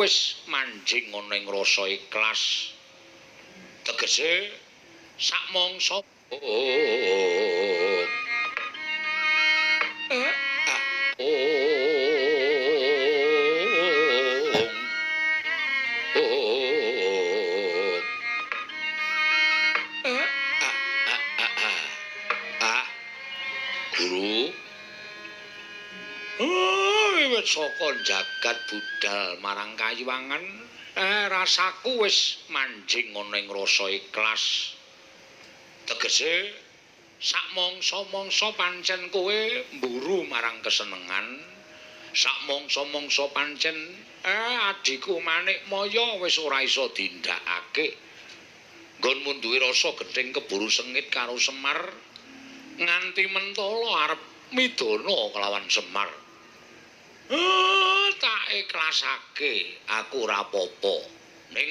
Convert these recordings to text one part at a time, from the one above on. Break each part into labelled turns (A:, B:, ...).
A: rasaku wis manjing ana ing rasa ikhlas. Tegese sak mangsa Guru, wiwit saka jagat budal marang kayiwangan, rasaku wis manjing ana ing rasa ikhlas. Tegese sak mangsa-mangsa pancen kowe mburu marang kesenengan, sak mangsa-mangsa pancen adhiku Manikmaya wis ora iso dindakake. Nggonmu duwe rasa gething keburu sengit karo Semar nganti mentala arep midana kelawan Semar. Tak ikhlasake aku ora apa-apa. Ning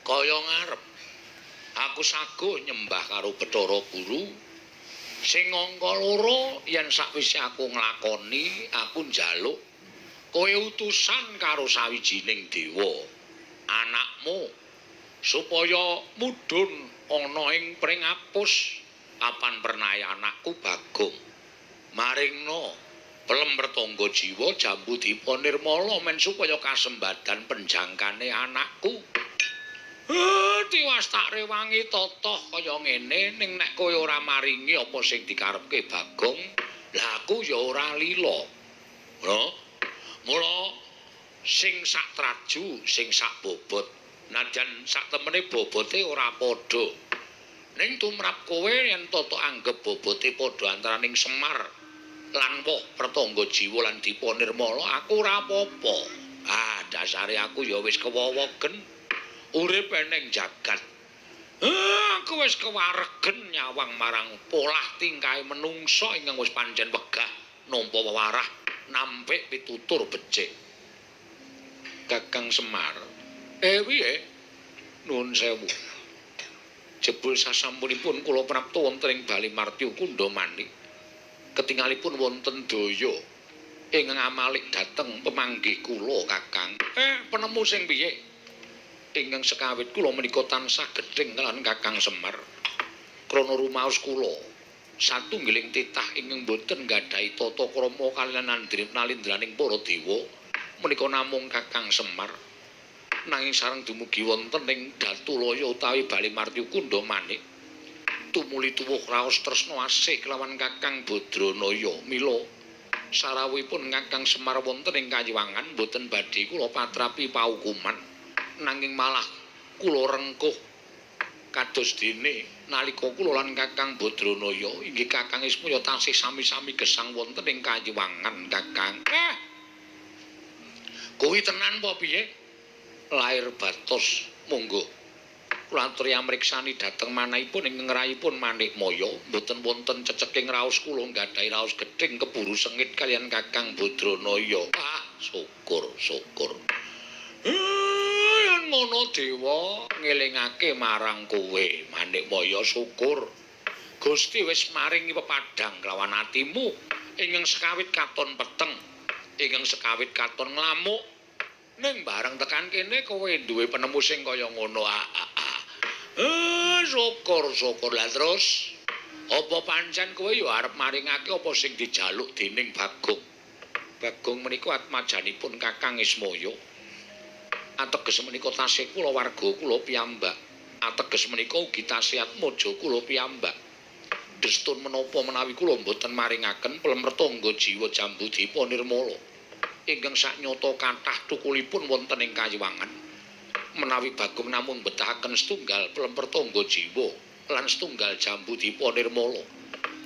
A: kaya ngarep aku saguh nyembah karo Bathara Guru sing angka loro yen sakwise aku nglakoni aku njaluk kowe utusan karo sawijining dewa anakmu supaya mudhun ana ing pringapus papan pernahe anakku Bagong maringna pelem pertangga jiwa Jambu Dipa Nirmala men supaya kasembadan penjangkane anakku. Tiwas tak rewangi totoh kaya ngene ning nek kowe ora maringi apa sing dikarepke Bagong, lah aku ya ora lila. Lho, mula sing sak traju, sing sak bobot, najan sak temene bobote ora padha. Ning tumrap kowe yen toto anggep bobote padha antaraning Semar lan woh pertangga jiwa lan Dipa Nirmala, aku ora apa-apa. Ah, dasare aku ya wis kewowogen urip ning jagat. Aku wis kewaregen nyawang marang polah tingkahe menungsa ingkang wis pancen wegah nampa wewarah nampik pitutur becik. Kakang Semar, piye? Nuwun sewu. Jebul sasampunipun kula prapta wonten ing Bali Martya Kundamani. Ketingalipun wonten daya ingkang amalik dhateng pemanggih kula, Kakang. Penemu sing piye? Ingkang sekawit kula menika tansah gething kalawan Kakang Semar. Krana rumaos kula satunggiling titah ingkang boten nggadahi tata krama kaliyan nalindraning para dewa menika namung Kakang Semar. Nanging sareng dumugi wonten ing Datulaya utawi Bali Martya Kundamani tumuli tuwuh raos tresna asih kelawan Kakang Badranaya. Mila sarawuhipun Kakang Semar wonten ing kayiwangan boten badhe kula patrapi paukuman, nanging malah kula rengkuh kados dene nalika kula lan Kakang Badranaya inggih Kakang Ismaya tasih sami-sami gesang wonten ing kayiwangan. Kakang, kuwi tenan apa piye? Lair batos monggo kula aturi amriksani dhateng manahipun ingkang ngrayipun Manikmaya mboten wonten ceceking raos kula nggadahi raos gething keburu sengit kaliyan Kakang Badranaya. Ah, syukur syukur. Yen ngono dewa ngelingake marang kowe Manikmaya, syukur Gusti wis maringi pepadhang kelawan atimu ingkang sekawit katon peteng, ingkang sekawit katon nglamuk. Ning bareng tekan kene kowe duwe penemu sing kaya ngono. Syukur syukur. Lah terus apa pancen kowe ya arep maringake apa sing dijaluk dening Bagong? Bagong menika atmajanipun Kakang Ismaya. Ateges menika tasih kula warga kula piyambak. Ateges menika ugi tasih atmaja kula piyambak. Destun menapa menawi kula mboten maringaken pelem retangga jiwa Jambu Dipa Nirmala ingkang saknyata kathah thukulipun wonten ing kayiwangan. Menawi Bagong namung betahaken setunggal pelem pertangga jiwa lan setunggal Jambu Dipa Nirmala,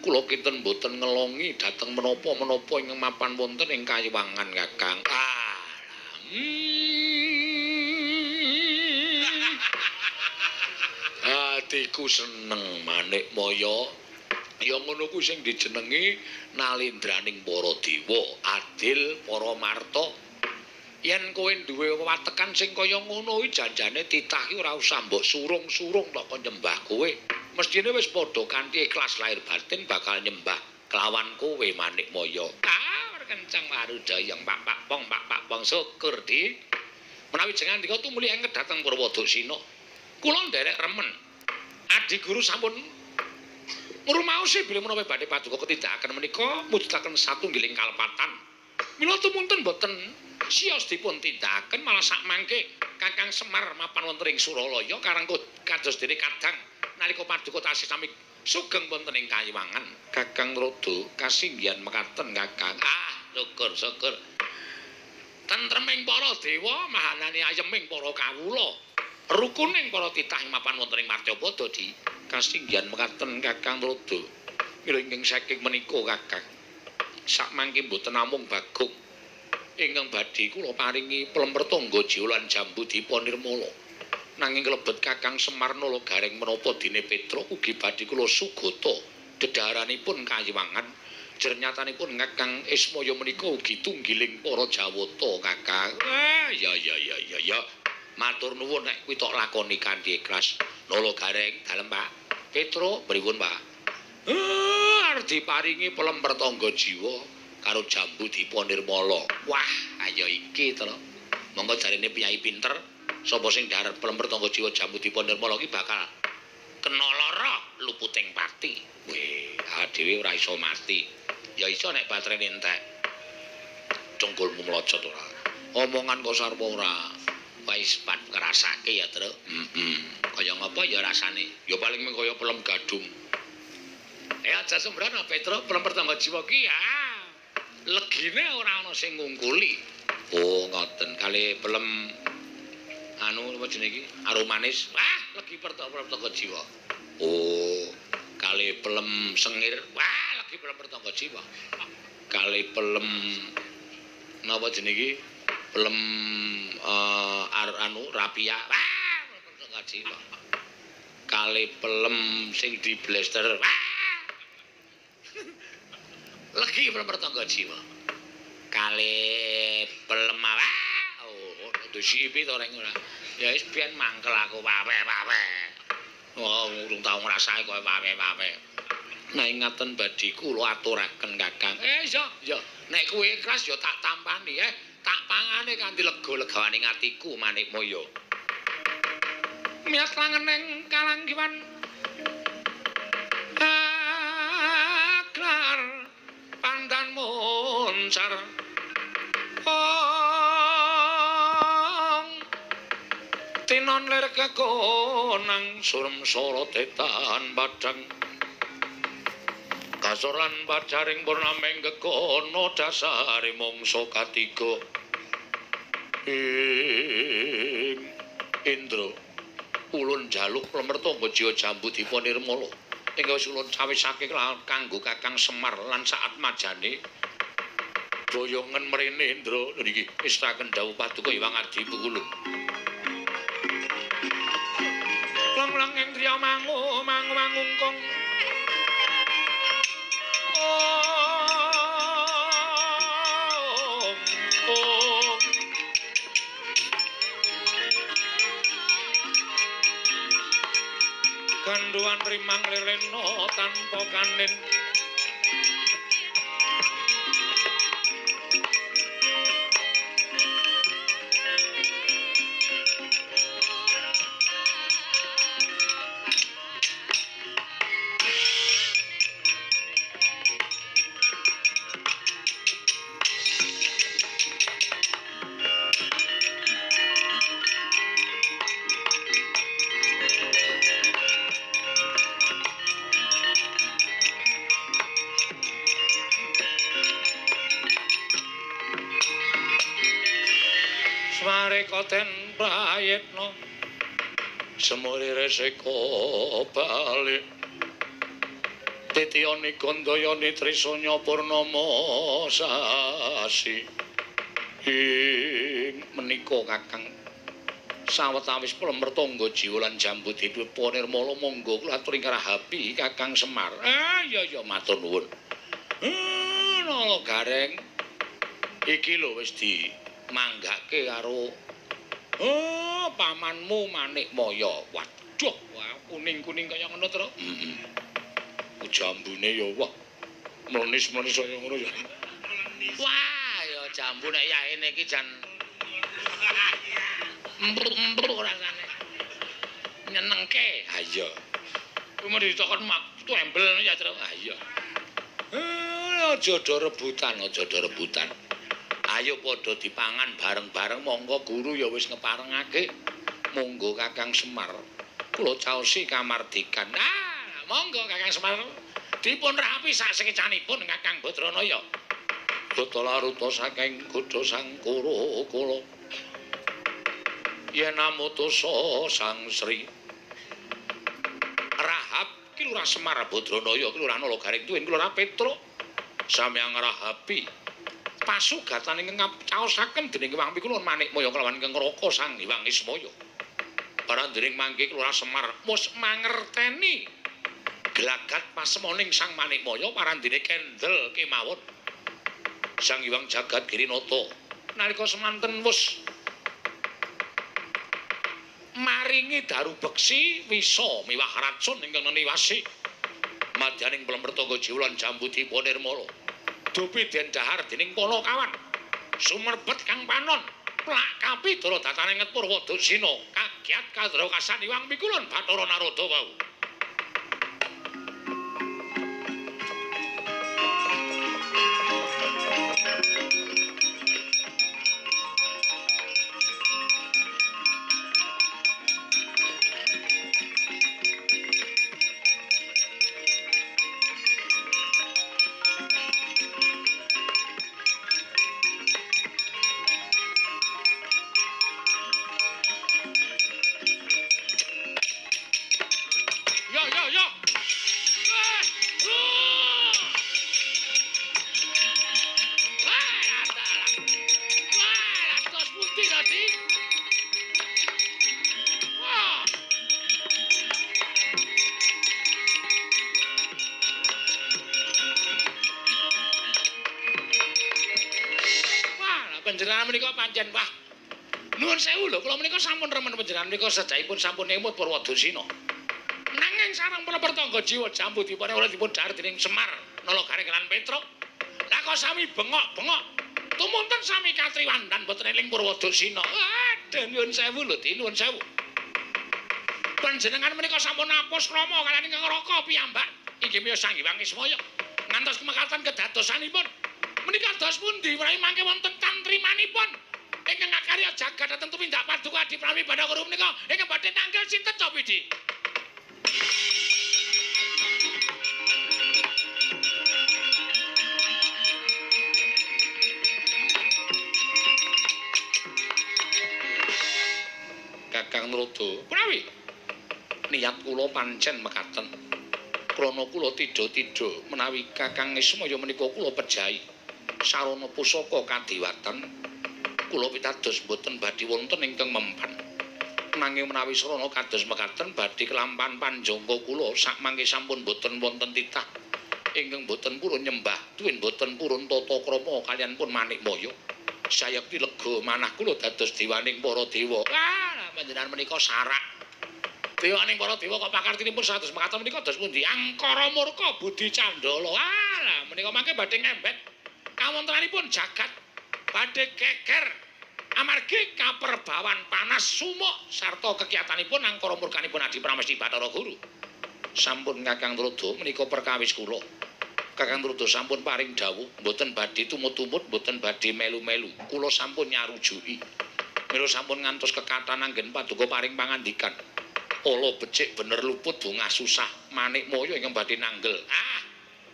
A: kula kinten mboten ngelongi dhateng menapa-menapa ingkang mapan wonten ing kayiwangan, Kakang. Atiku seneng Manikmaya. Ya ngono kuwi sing dijenengi nalindraning para dewa, adil para marta. Yen kowe duwe wewatekan sing kaya ngono kuwi janjane titah ki ora usah mbok surung-surung tok kon nyembah kowe. Mestine wis padha kanthi ikhlas lahir batin bakal nyembah kelawan kowe Manikmaya. Kenceng warudayang pak pak pong pak pak pong syukur di. Menawi jengandika tumuli engket dhateng Purwodaksina. Kula nderek remen. Adi guru sampun ngrumaosi bilih menawi badhe paduka ketindakaken menika mujudaken satunggiling kalepatan. Mila tumunten boten siyos dipun tindakaken malah sakmangke Kakang Semar mapan wonten ing Suralaya karang kados dene kadang nalika paduka tasih sami sugeng wonten ing Kayiwangan. Kakang Rodo kasinggihan mekaten Kakang. Ah, syukur syukur. Tentreming para dewa, mahanane ayeming para kawula. Rukuning para titah ing mapan wonten ing Marcapada di kasinggihan mekaten Kakang Rodo. Mila ingkang saking menika Kakang. Sakmangke mboten namung Bagong ingkang badhe kula paringi plemper tangga jiwa lan jambu dipa nirmala. Nanging klebet Kakang Semar Nala Gareng menapa dene Petruk ugi badhe kula sugata dedhaharanipun Kayiwangan. Jernyatanipun Kakang Ismaya menika ugi tunggiling para Jawata Kakang. Ah ya ya ya ya ya. Matur nuwun nek kuwi tok lakoni kanthi ikhlas. Nala Gareng dalem Pak. Petruk pripun Pak? Arep diparingi plemper tangga jiwa karo jambu dipa nirmala. Wah, ayo iki to. Monggo jarene piyai pinter, sapa sing dhahar plemper tangga jiwa jambu dipa nirmala iki bakal kena lara luputing pati. Weh, awake dhewe ora iso mati. Ya iso nek baterene entek. Cengkulmu mlocot ora. Omongan kok sarwa ora. Wis pat ngrasake ya, Truk. Heeh. Kaya ngapa ya rasane? Ya paling mung kaya pelem gadung. Aja sembrono Petruk, plemper tangga jiwa ki ya. Legine ora ana sing ngungkuli. Oh, ngoten. Kali pelem anu apa jenenge iki? Arum manis. Wah, legi pelem tangga jiwa. Oh, kali pelem sengir. Wah, legi pelem tangga jiwa. Kali pelem napa jenenge iki? Pelem anu rapia. Wah, pelem tangga jiwa. Kali pelem sing di blaster. Wah. Legi pelem tangga jiwa. Kali pelem wah. Oh, disipi to reng ora. Ya wis biyen mangkel aku wawe-wawe. Oh, urung tau ngrasake kowe wawe-wawe. Nah, ingaten badhe kula aturaken Kakang. Iya, iya. Nek kowe ikhlas ya tak tampani, tak pangane kanthi lega-legawane atiku Manikmaya. Miyat langeneng kalanggiwan aklar pandan moncar. Ong tinon lir kekonang surem sorotetan padang kasoran pacaring purnameng kekono dasare mangsa katiga. Ing Indra ulun jaluk plemer tangga jiwa jambu dipa nirmala ingkang wis ulun cawisake kanggo Kakang Semar lan saatmajane boyongen mrene Indra. Niki istaken dawuh paduka Hyang Adi Pukulun. Lang-lang ing driya mangu mangu mangungkung. Om om. Ganduan rimang leleno tanpa kanin. Koten prayitna semuri resika bali titiyani gandayani trisanya purnama sasi. Ing menika Kakang sawetawis plemer tangga jiwa lan jambu dipa nirmala monggo kula aturi ngrahapi Kakang Semar. Ah iya iya matur nuwun. Nala Gareng iki lho wis di manggake karo pamanmu Manikmaya. Waduh, wah kuning-kuning kaya ngono, Truk. Heeh. Jambune ya wah mlenis-mlenis kaya ngono ya. Wah, ya jambu nek yahene iki jan empruk-empruk rasane. Nyenengke. Ha iya. Kuwi dicokot mak tembel ya, Tru. Ha iya. Aja do rebutan, aja do rebutan. Ayo padha dipangan bareng-bareng, monggo guru ya wis ngeparengake. Monggo Kakang Semar. Kula caosi kamardikan. Ah, monggo Kakang Semar. Dipun rapi sak sekecanipun Kakang Badranaya. Data laruta saking godha Sangkara kala. Yen amutusa Sang Sri Rahab ki Lurah Semar Badranaya ki Lurah Nala Garing tuwin ki Lurah Petruk samyang rahabi pasugatan ingkang caosaken dening Hyang Pikulun Manikmaya kelawan ingkang Raka Sang Hyang Ismaya. Parandening mangke Lurah Semar mus mangerteni gelagat pasemoning Sang Manikmaya parandene kendel kemawon. Sang Hyang Jagat Girinata nalika semanten wis maringi daru beksi wisa miwah racun ingkang neniwasi madyaning plempertangga jiwa lan jambu dipa nirmala dupi den dahar dening Panakawan sumerbet kang panon plak kapidara datane Purwa Dursina kagiat kadra kasan Hyang Pikulun Bathara Narada wau. Panjenengan menika pancen wah. Nuwun sewu lho, kula menika sampun remen panjenengan menika sejaipun sampun emut Purwa Dursina. Nanging sareng pertangga jiwa jambu dipun ora dipun dhahar dening Semar Nala Garing lan Petruk. Lah kok sami bengok-bengok. Tumunten sami katriwandan boten eling Purwa Dursina. Aduh nuwun sewu lho, Di, nuwun sewu. Panjenengan menika sampun apus krama kaliyan ingkang Raka piyambak inggih menika Sang Hyang Ismaya. Ngantos kemekaten kedadosanipun. Menika dos pundi menawi mangke wonten tantrimanipun ingkang akarya jagat dhateng tumindak paduka Adi Prami Bathara Guru menika ingkang badhe nanggel sinten Copidi? Kakang Narada, punawi niat kula pancen mekaten. Krana kula tidha-tidha menawi Kakang Ismaya menika kula pejahi sarana pusaka kadiwatan kula pitados boten badhe wonten ingkang mempan. Nanging menawi sarana kados mekaten badhe kelampahan panjangka kula sakmangke sampun boten wonten titah ingkang boten purun nyembah tuwin boten purun tata krama kaliyan pun Manikmaya. Sayekti lega manah kula dados dewaning para dewa. Ah, panjenengan menika sarak. Dewaning para dewa kok pakartinipun sados mekaten menika dos pundi? Angkara murka budi candala. Ah, menika mangke badhe ngembet kawontenanipun jagat badhe geger amargi kaperbawan panas sumuk sarta kekiyatanipun angkara murkanipun Adi Pramesti Bathara Guru. Sampun Kakang Narada menika perkawis kula. Kakang Narada sampun paring dawuh mboten badhe tumut-tumut, mboten badhe melu-melu. Kula sampun nyarujuki. Mila sampun ngantos kekathahan anggen paduka paring pangandikan. Ala becik bener luput bungah susah Manikmaya ingkang badhe nanggel. Ah,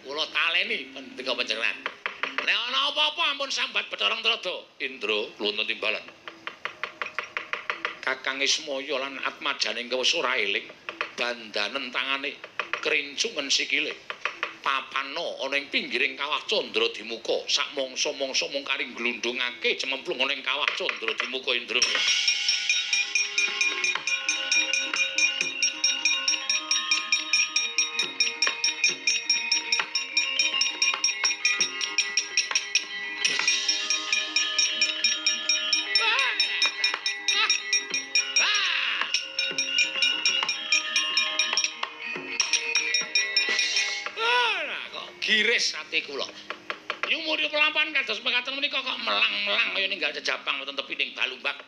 A: kula taleni pendika panjenengan. Nek ana apa-apa ampun sambat Bathara Narada. Indra wonten timbalan. Kakang Ismaya lan atmajane ingkang wis ora eling, bandanen tangane, krincungen sikile. Papana ana ing pinggiring kawah Candra Dimuka, sak mangsa-mangsa mung kari glundhungake cememplung ana ing kawah Candra Dimuka Indra. Giris ati kula. Umuri pelampan kados mekaten menika kok melang-melang kaya ninggal jejapang wonten tepining balumbak.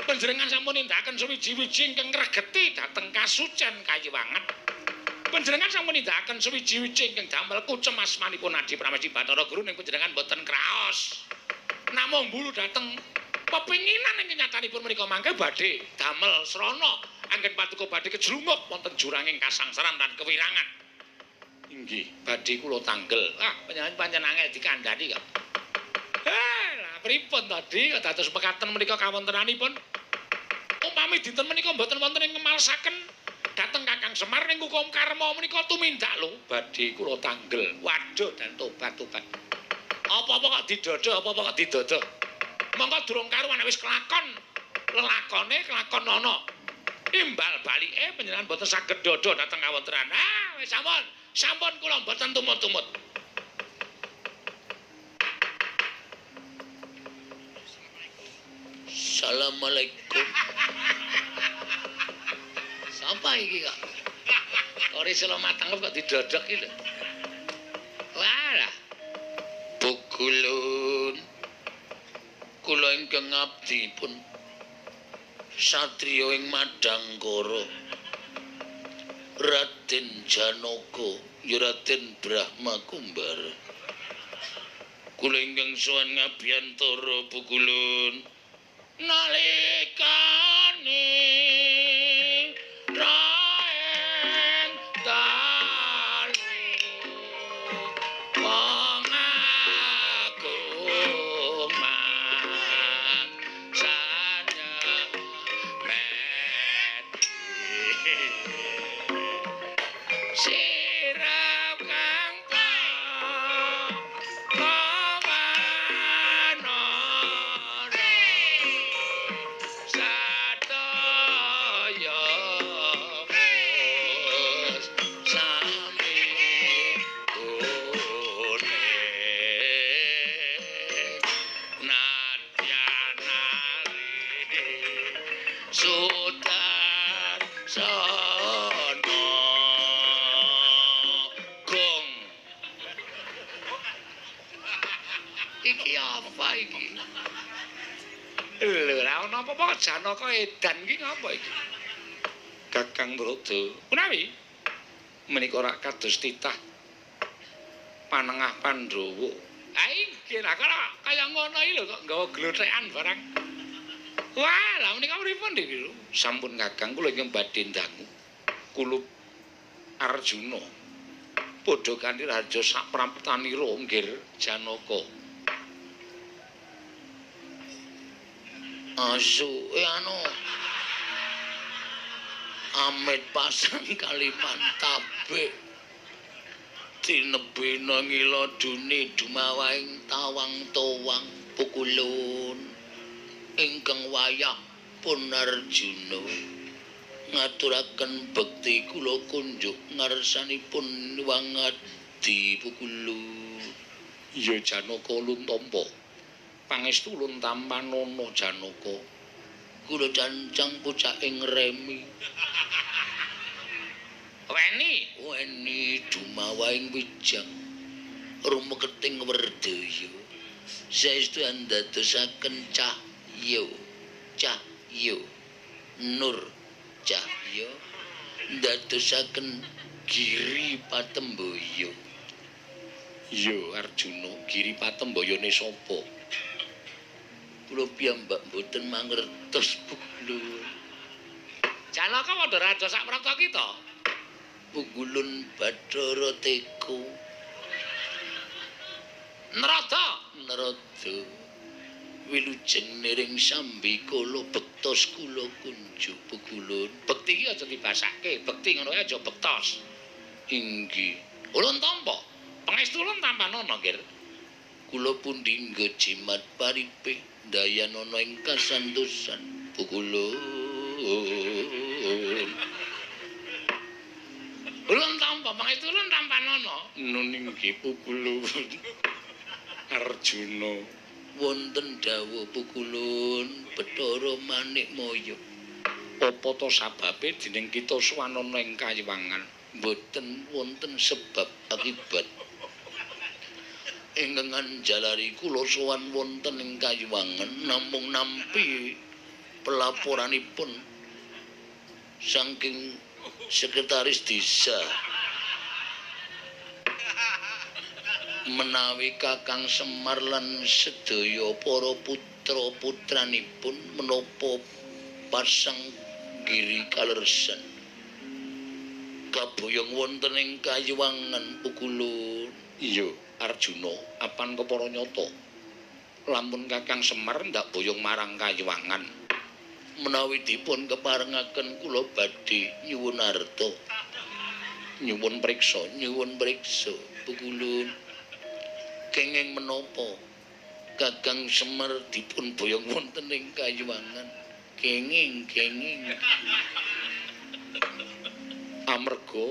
A: Panjenengan sampun nindakaken suwiji-wiji ingkang ngregeti dhateng kasucen kayiwangan. Panjenengan sampun nindakaken suwiji-wiji ingkang damel kucem asmanipun Adi Pramesti Bathara Guru ning panjenengan boten kraos. Namung mburu dhateng pepinginan ing kenyatanipun menika mangke badhe damel srana anggen paduka badhe kejlungup wonten juranging kasangsaran lan kewirangan. Inggih, badhe kula tanggel. Ah, panjenengan pancen angel dikandhani kok. Lah pripun tadi kok dados mekaten menika kawontenanipun? Umpami dinten menika mboten wonten ing ngemalesaken dhateng Kakang Semar ning hukum karma menika tumindak lho badhe kula tanggel. Waduh dan tobat-tobat. Apa-apa kok didodo, apa-apa kok didodo. Monggo durung karuan wis kelakon. Lelakone kelakon ana. Imbal balike panjenengan mboten saged dodo dhateng kawontenan. Ah, wis sampun. Sampun kula mboten tumut-tumut.
B: Assalamualaikum.
A: Sapa iki kok? Ora selo matang kok didodok iki lho. Walah.
B: Pukulun. Kula ingkang abdi pun satriya ing Madangkara. Raden Janaka, ya Raden Brahma Kumbara. Kula ingkang sowan ngabiyantara pukulun.
A: Nalikane raeng dalu wong agung mangsanya meti sirap kang apa Janaka edan iki ngapa iki? Kakang Brodo. Menawi menika ora kados titah panengah Pandhawa. Ha inggih lah kok kaya ngono iki lho kok nggawa glothekan barang. Wah, lah menika pripun iki lho? Sampun Kakang kula ingkang badhe ndangu. Kulup Arjuna. Padha kanthi raja sapraptanira nggir Janaka.
B: Asu anu amit pasang kaliman tabik tinebena ngila dune dumawaing tawang towang pukulun ingkang wayah pun Arjuna ngaturaken bekti kula kunjuk ngarsanipun wangadi pukulun.
A: Ya Janaka ulun tampa. Pangestu ulun tampanana Janaka.
B: Kula cancang pucake ngremi.
A: Weni,
B: weni dumawaing wijang rumeketing werdaya. Saestu andadosaken cahya, cahya nur cahya ndadosaken giri patembaya.
A: Ya Arjuna, giri patembayane sapa?
B: Kula piyambak mboten mangertos pukulun.
A: Janaka padha raja sak prapta kita.
B: Pukulun Bathara Teko.
A: Narada,
B: Narada. Wilujeng niring sambikala bektos kula kunjuk pukulun.
A: Bekti iki aja dibasake, bekti ngono kae aja bektos.
B: Inggih.
A: Ulun tampa. Pangestu ulun tampanana, nggih.
B: Kula pundi nggo jimat paripih dayanana ing kasantosan pukulun.
A: Ulun tampa, pangestu ulun tampanana.
B: Nun inggih pukulun.
A: Arjuna
B: wonten dawuh pukulun Bathara Manikmaya.
A: Apa to sababe dening kita suwanana ing kayiwangan?
B: Mboten wonten sebab akibat. Ingkang anjalari kula sowan wonten ing Kayuwangan namung nampi pelaporanipun saking sekretaris desa menawi Kakang Semar lan sedaya para putra-putranipun menapa pasang giri kalersan kaboyong wonten ing Kayuwangan Pukulun.
A: Iya Arjuna, apan kepara nyata lamun Kakang Semar ndak boyong marang Kayuwangan?
B: Menawi dipun keparengaken kula badhe nyuwun arta,
A: nyuwun priksa,
B: nyuwun priksa Pukulun. Kenging menapa Kakang Semar dipun boyong wonten ing Kayuwangan? Kenging kenging.
A: Amarga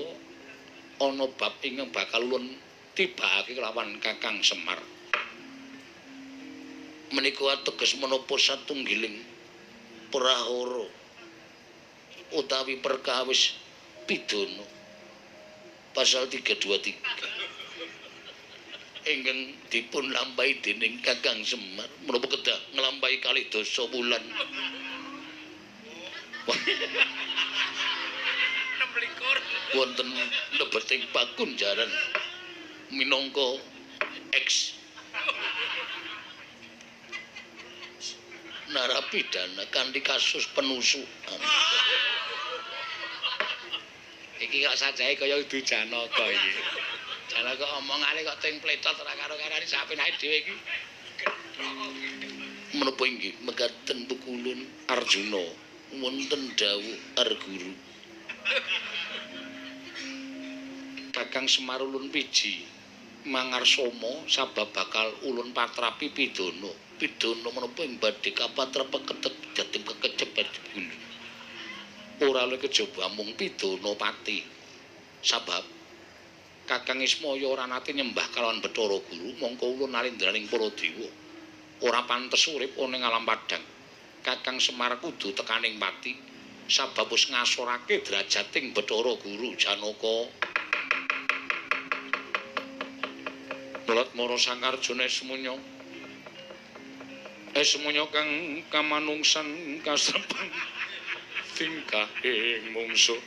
A: ana bab ingkang bakal ulun tibakake kelawan Kakang Semar.
B: Menika ateges menapa satunggiling prahara utawi perkawis pidana pasal 323 ingkang dipun lampahi dening Kakang Semar menapa kedah nglampahi kalih dasa wulan. Wonten lebeting pakunjaran minangka ex narapidana kanthi kasus penusukan.
A: Iki kok sajae kaya udu Janaka iki. Janaka omongane kok ting pletot ora karo-karane sapenake dhewe iki.
B: Menapa inggih mekaten Pukulun?
A: Arjuna,
B: wonten dawuh Arguru.
A: Kakang Semar ulun piji mangarsama sabab bakal ulun patrapi pidana.
B: Pidana menapa ing badhe kapatrapa ketet jatim kekecepet gulu.
A: Ora luwih kejaba mung pidana pati. Sabab Kakang Ismaya ora nate nyembah kalawan Bathara Guru, mongko ulun nalindraning para dewa. Ora pantes urip ana ing alam padhang. Kakang Semar kudu tekaning pati sabab wis ngasorake drajating Bathara Guru Janaka. Mulat mara Sang Arjuna Esmunya. Esmunya kang kamanungsan kasrepan tingkahing mungsuh.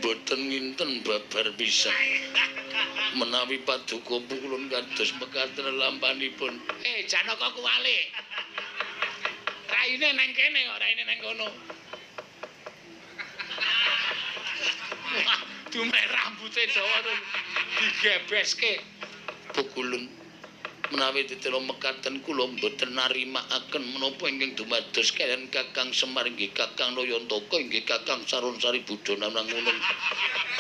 B: Mboten nginten babar pisan. Menawi paduka Pukulun kados mekaten lampanipun.
A: Janaka kuwalik. Raine nang kene kok raine nang kono. Dumeh rambute dawa terus digebeske.
B: Pukulun menawi ditela mekaten kula mboten narimakaken menapa ingkang dumados kaliyan Kakang Semar inggih Kakang Nayantaka inggih Kakang Sarunsari Budana Nangunung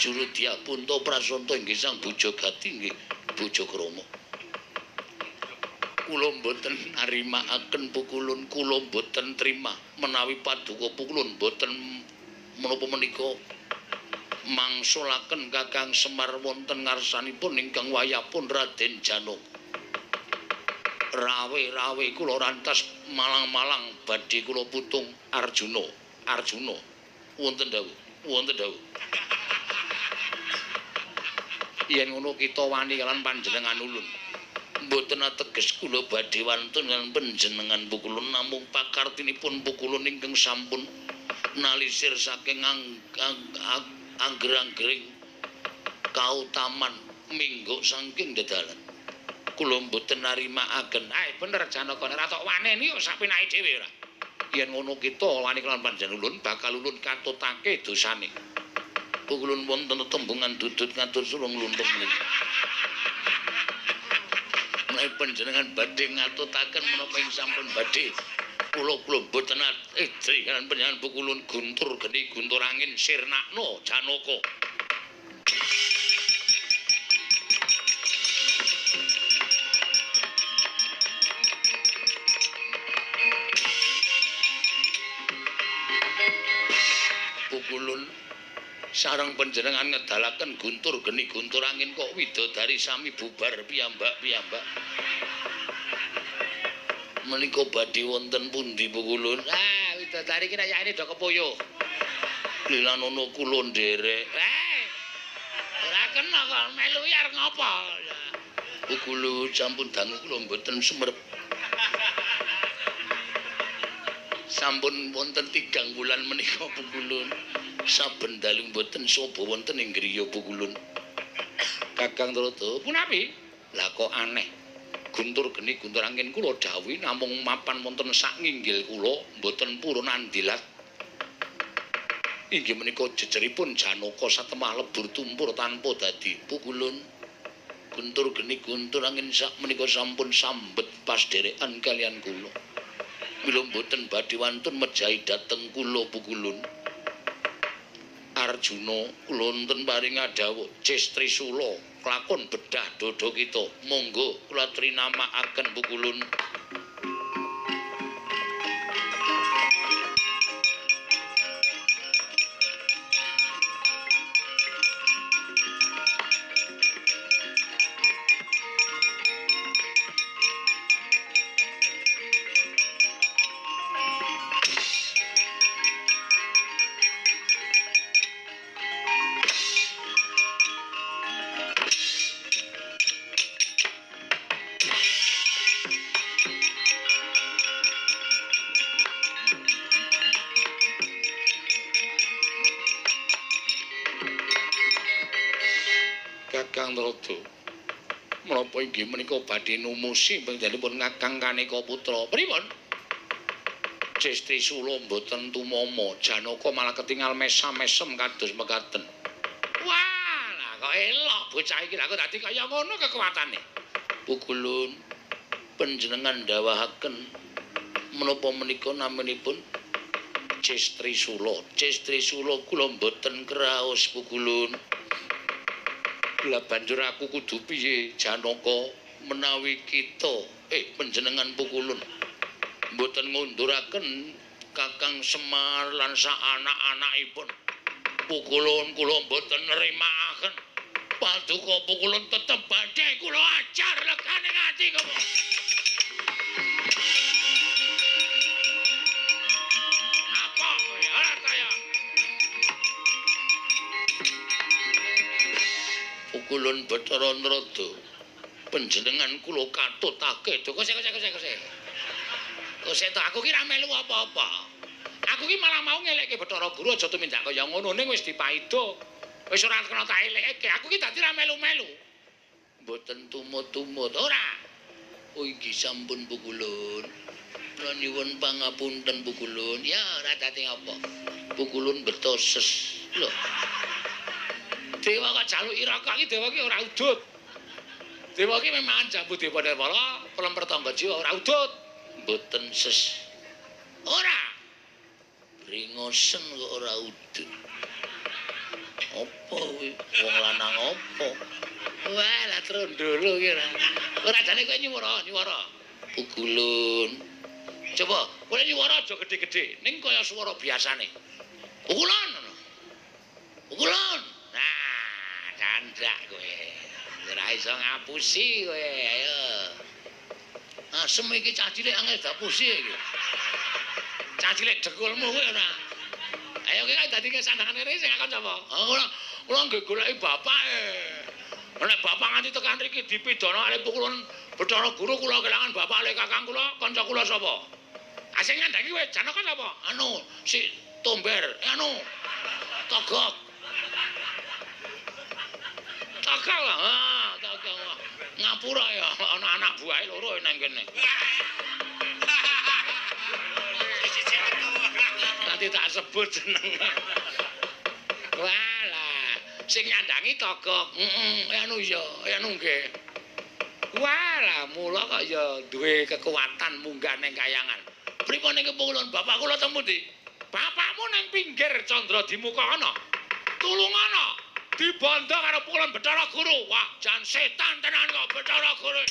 B: Juru Dyah Punta Prasanta inggih Sang Bujagati inggih Bojakrama. Kula mboten narimakaken Pukulun, kula mboten trima menawi paduka Pukulun mboten menapa menika mangsulaken Kakang Semar wonten ngarsanipun ingkang wayahpun Raden Janaka. Rawe-rawe kula rantas malang-malang badhe kula putung.
A: Arjuna, Arjuna,
B: wonten dawuh, wonten dawuh.
A: Yen ngono kita wani kalian panjenengan ulun.
B: Mboten ateges kula badhe wantun kaliyan panjenengan Pukulun, namung pakartinipun Pukulun ingkang sampun nalisir saking angger-anggering kautaman mingguk saking dedalan. Kula mboten narimakaken.
A: Ae bener Janaka, ora tok waneni kok sapenake dhewe ora. Yen ngono kita wani kelawan panjenengan ulun bakal ulun katutake dosane.
B: Pukulun wonten tembungan dudut ngatur surung luntung niki. Menawi panjenengan badhe ngatutaken menapa ing sampun badhe kula kula mboten estri kaliyan panjenengan Pukulun
A: guntur geni guntur angin sirnakno Janaka.
B: Pukulun sareng panjenengan ngedalaken guntur geni guntur angin kok widodari sami bubar piyambak-piyambak. Menika badhe wonten pundi Pukulun?
A: Ah, widodari iki nek yaene do kepuyuh.
B: Lilanono kula nderek.
A: Ora kena kok melu arep ngopo.
B: Pukulun sampun dangu kula mboten sumerep. Sampun wonten 3 wulan menika pukulun. Saben dalu mboten sobo wonten ing griya pukulun.
A: Kakang Trada, punapi? Lah kok aneh. Guntur geni guntur angin kula dawuhi namung mapan wonten sak nginggil kula mboten purun andilat. Inggih menika jejeripun Janaka satemah lebur tumpur tanpa dadi
B: pukulun. Guntur geni guntur angin sak menika sampun sambet pasdherekan kalian kula. Mila mboten badhe wantun mejahi dhateng kula pukulun.
A: Arjuna kula wonten paring dawuh Ces Trisula klakon bedah dada kita. Monggo kula trinamakaken pukulun. Kakang Trada, menapa inggih menika badhe numusi panjenenganipun Kakang Kaneka Putra? Pripun? Ces Trisula mboten tumama, Janaka malah ketingal mesam-mesem kados mekaten. Wah, lah kok elok bocah iki, lah kok dadi kaya ngono kekuatane.
B: Pukulun panjenengan ndawahaken menapa menika naminipun
A: Ces Trisula.
B: Ces Trisula kula mboten kraos pukulun.
A: Lah banjur aku kudu piye Janaka
B: menawi kita panjenengan pukulun mboten ngunduraken Kakang Semar lan sak anak-anakipun. Pukulun kula mboten nrimakaken. Paduka pukulun tetep badhe kula ajar legane ati kula.
A: Apa kowe ora kaya?
B: Pukulun Bathara Narada, panjenengan kula katutake.
A: Kok sik sik sik sik. Kok sik aku ki ra melu apa-apa. Aku ki malah mau ngelekke Bathara Guru aja tumindak kaya ngono ning wis dipaido. Wis ora kena tak elekke. Aku ki dadi ra melu-melu.
B: Mboten tumut-tumut.
A: Ora.
B: Oh inggih sampun pukulun. Kula nyuwun pangapunten pukulun.
A: Ya ora dadi apa.
B: Pukulun beto ses.
A: Lho. Dewa kok jaluki rokok iki dewa ki ora udut. Dewa ki memang jambu dewa nirmala, pelemper tangga jiwa ora udut.
B: Mboten ses.
A: Ora.
B: Bringosen kok ora udut. Apa kuwi? Wong lanang apa?
A: Wah, lah trondolo ki ora. Ora jane kowe nyuwara, nyuwara.
B: Pukulun.
A: Coba, kowe nyuwara aja gedhe-gedhe, ning kaya swara biasane. Pukulun. Pukulun. Nah, candak kowe. Ora iso ngapusi kowe, ayo.
B: Asem iki cah cilik angel diapusi iki.
A: Cah cilik dekulmu kowe ora. Ayo ki dadi sandangane rene sing akon sapa? Oh, kula nggih goleki bapake. Nek bapak nganti tekan mriki dipidana kali pukulun Bathara Guru kula kelangan bapak le kakang kula, kanca kula sapa? Ah sing ngandhaki kowe Janaka sapa? Anu, si Tomber, anu. Togok. Togok lah, ah, togok. Ngapura ya, ana anak buahe loro nang kene. Nanti tak sebut jenenge. Walah, sing nyandangi Togok. Heeh, anu ya, anu nggih. Walah, mula kok ya duwe kekuatan munggah ning kayangan. Pripun ning kepulun bapak kula temu ndi? Bapakmu nang pinggir Candra Dimuka ana. Tulungana. Dibondo karo pukulun Bathara Guru. Wah, jan setan tenan kok Bathara Guru.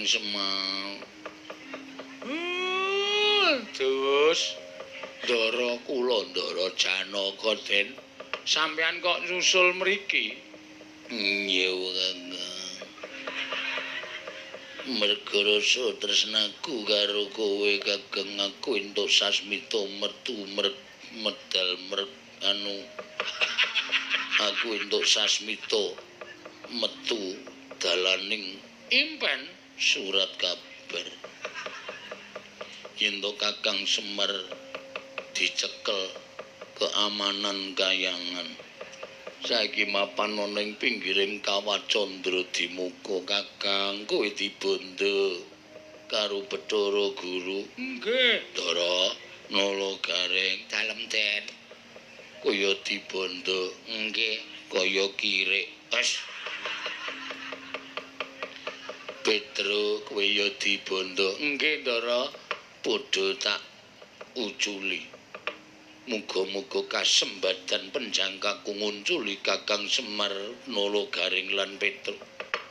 B: Kakang Semar. Terus Ndara kula Ndara Janaka Den, sampeyan kok nyusul mriki? Nggih, Kakang. Merga rasa tresnaku karo kowe Kakang, aku entuk sasmita metu medal anu aku entuk sasmita metu dalaning impen surat kabar. Yen to Kakang Semar dicekel keamanan kayangan. Saiki mapan ana ing pinggiring Kawah Candra Dimuka Kakang, kowe dibondo karo Bathara Guru. Nggih, Ndara Nala Gareng dalem Den. Kaya dibondo, nggih, kaya kirik. Wes. Petro kowe ya dibondo. Nggih, Ndara. Padha tak uculi. Muga-muga kasembadan penjangkaku ngunculi Kakang Semar Nala Gareng lan Petro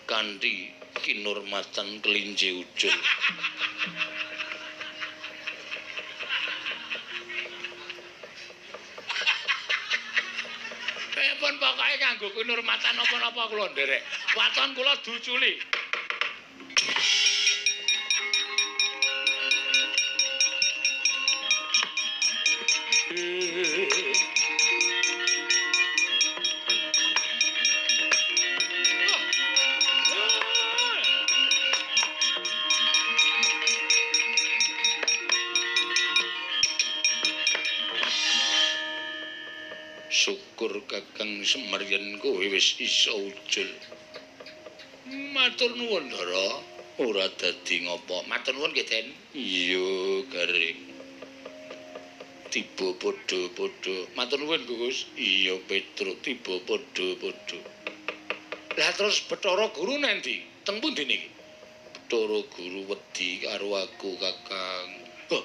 B: kanthi kinurmatan kelinci ucul. Pun pokoke kanggo kinurmatan napa-napa kula nderek. Waton kula duculi. Syukur Kakang Semar yen kowe wis iso ucul. Matur nuwun, Ndara. Ora dadi ngopo. Matur nuwun nggih, Den. Iya, Gareng. Tiba padha-padha. Matur nuwun, Gus. Iya, Petro, tiba padha-padha. Lah terus Bathara Guru nendi? Teng pundi niki? Bathara Guru wedi karo aku, Kakang. Hah,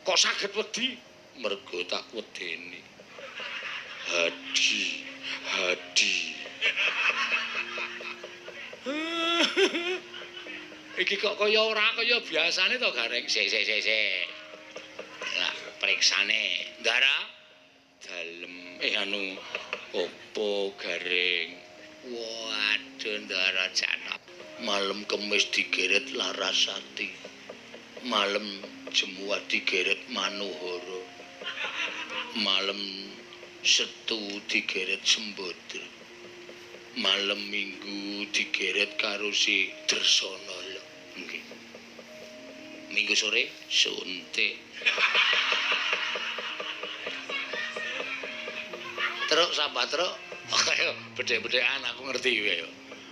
B: kok saged wedi? Mergo tak wedeni. Hadi, hadi. Iki kok kaya ora kaya biasane to, Gareng? Sik, sik, sik, sik. Lah, priksane. Ndara, dalem anu opo Gareng? Waduh, Ndara Janaka. Malem Kemis digeret Larasati. Malem Jemuah digeret Manohara. Malem Setu digeret Sembadra. Malem Minggu digeret karo si Drersana lho. Nggih. Minggu sore suntik. Truk sapa truk? Kaya bedhek-bedhekan aku ngerti kowe ya.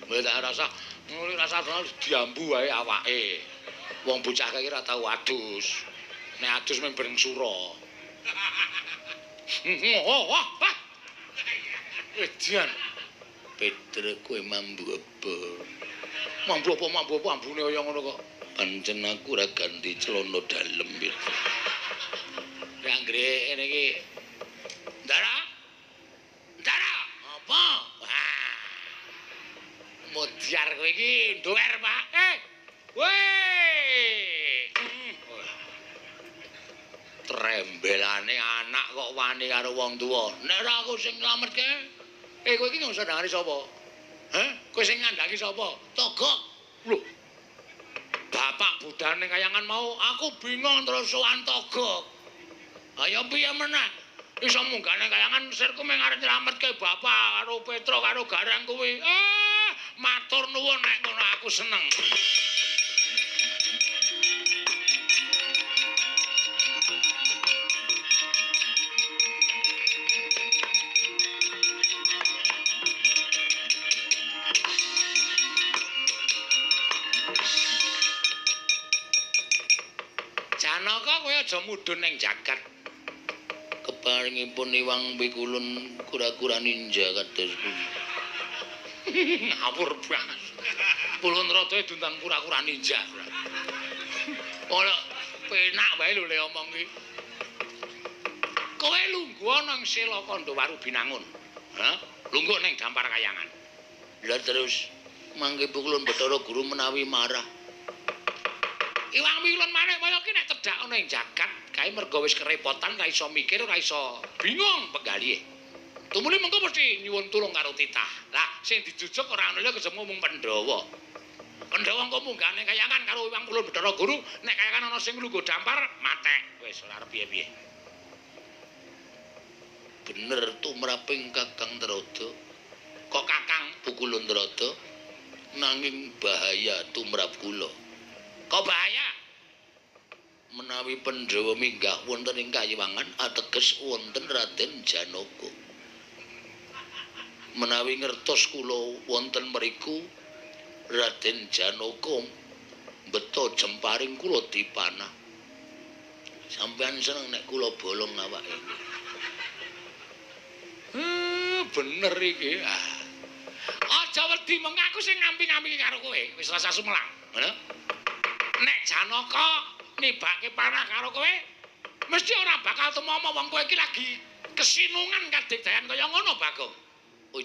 B: Mbok tak rasa ngene rasa diambu wae awake. Wong bocah kae ora tau adus. Nek adus mung bareng sura. Wah, wah. Edan. Petro kowe mambu apa? Mambu apa mambu apa ambune kaya ngono kok. Pancen aku ora ganti celana dalem Petro. Nek anggere ngene iki. Ndara. Ndara, apa? Wah. Modyar kowe iki nduwer, Pak. Weh. Trembelane anak kok wani karo wong tuwa. Nek ora aku sing nylametke. Kowe iki ngusah ndangani sapa? Heh? Kowe sing ngandhaki sapa? Togok. Lho. Bapak budhane kayangan mau, aku bingung terus sowan Togok. Ayo piye meneh? Iso munggah nang kayangan sirku mung arep nylametke bapak karo Petro karo Gareng kuwi. Matur nuwun nek ngono aku seneng. Janaka kowe aja mudhun ning jagat. Keparingipun Iwang Pikulun kura-kura ninja kados pundi. Ngawur banget. Pulun rada diundang kura-kura ninja. Ora penak wae lho le omong iki. Kowe lungguh nang Sela Kandha Binangun. Hah? Lungguh ning Dampar Kayangan. Lah terus mangke Pukulun Bathara Guru menawi marah.
A: Iwang Wilun Manikmaya ki nek tedhak ana ing jagat kae merga wis kerepotan ora iso mikir, ora iso bingung penggalihe. Tumuli mengko mesti nyuwun tulung karo titah. Lah sing dijujuk ora ana liya kejaba mung Pandhawa. Pandhawa engko munggahne kayangan karo Iwang Pulun Bathara Guru, nek kayangan ana sing lungguh dampar matek. Wis ora arep piye-piye.
B: Bener tumraping Kakang Narada.
A: Kok Kakang
B: Pukulun Narada nanging bahaya tumrap kula.
A: Kok bahaya?
B: Menawi Pandhawa minggah wonten ing kayiwangan ateges wonten Raden Janaka. Menawi ngertos kula wonten mriku Raden Janaka beto jemparing kula dipanah. Sampeyan seneng nek kula bolong awake.
A: Bener iki. Aja wedi mengaku sing ngampi-ngampi karo kowe, wis rasa sumelang. Ngono. Nek Janaka nibake panah karo kowe, mesti ora bakal tumama wong kowe iki lagi kesinungan kadigdayan kaya ngono, Bagong.
B: Oh,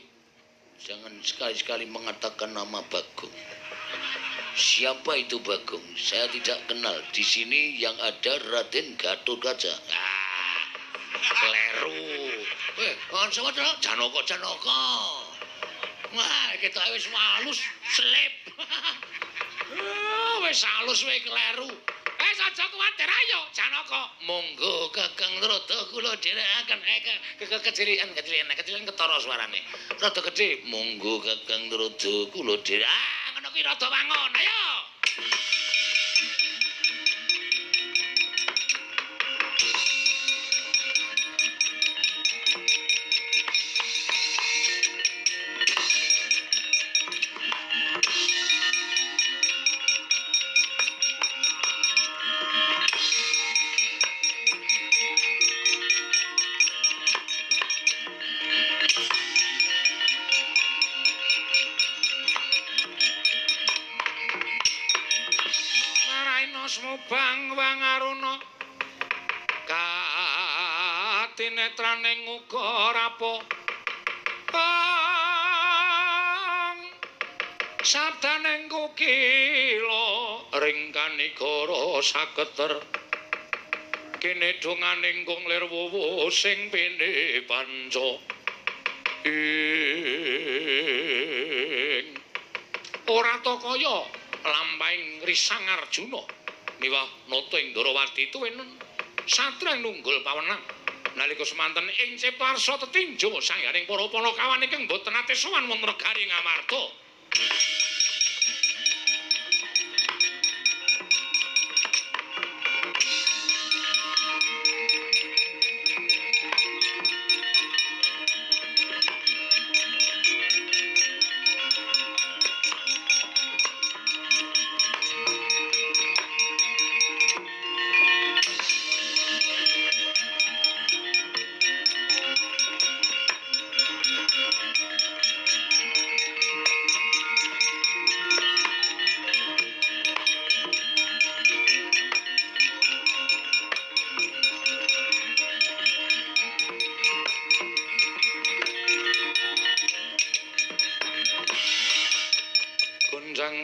B: jangan sekali-sekali mengatakan nama Bagong. Siapa itu Bagong? Saya tidak kenal. Di sini yang ada Raden Gatotkaca.
A: Ah, kleru.
B: Weh, sapa to? Janaka, Janaka.
A: Wah, ketoke wis halus, selip. Wis halus wae kleru. Aja kuwatir ayo Janaka.
B: Monggo Kakang Narada kula dherekaken.
A: Kecilian, kecilian, kecilian ketara suarane. Rada gedhe.
B: Monggo Kakang Narada kula dherek.
A: Ah, ngono kuwi rada wangun. Ayo. Bang Wangaruna katinetraning uga rapo bang sabdaning kukila ring kanigara saketer kene donganing kung lir wuwu sing pene panca ing ora ta kaya lampahing Risang Arjuna miwah nata ing Ndrawati tuwin satrang nunggul pawenang nalika semanten ing Ciptarsa tetinju sangyaning para panakawan ingkang boten nate sowan wonten negari Ngamarta.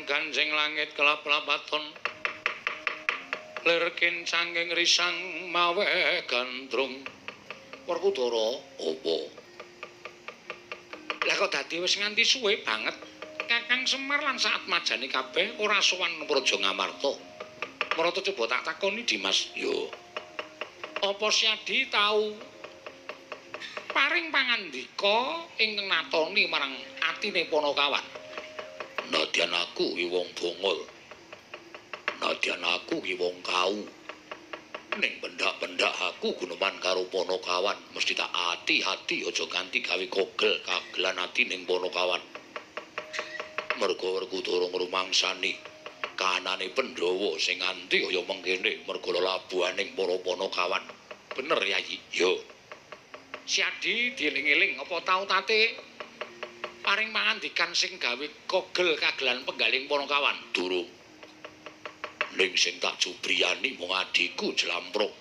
A: Ganjeng langit kelap-lapaton lir kincanging risang mawe gandrung. Werkudara,
B: opo?
A: Lah kok dadi wis nganti suwe banget Kakang Semar lan saatmajane kabeh ora sowan Praja Ngamarta. Marata coba tak takoni Dimas.
B: Yo.
A: Apa Syadi tau paring pangandika ingkang natoni marang atine Panakawan?
B: Nadyan aku ki wong bongol. Nadyan aku ki wong kau. Ning pendak-pendak aku guneman karo Panakawan, mesti tak ati-ati aja ganti gawe kogel kagelan ati ning Panakawan. Merga Werkudara ngrumangsani kanane Pandhawa sing nganti kaya mengkene merga lelabuhaning para Panakawan.
A: Bener Yayi?
B: Yo.
A: Syadi dieling-eling apa tau tate paring pangandikan sing gawe kogel kagelan penggaling Panakawan?
B: Durung. Ning sing tak jubriyani mung adhiku Jlamprong.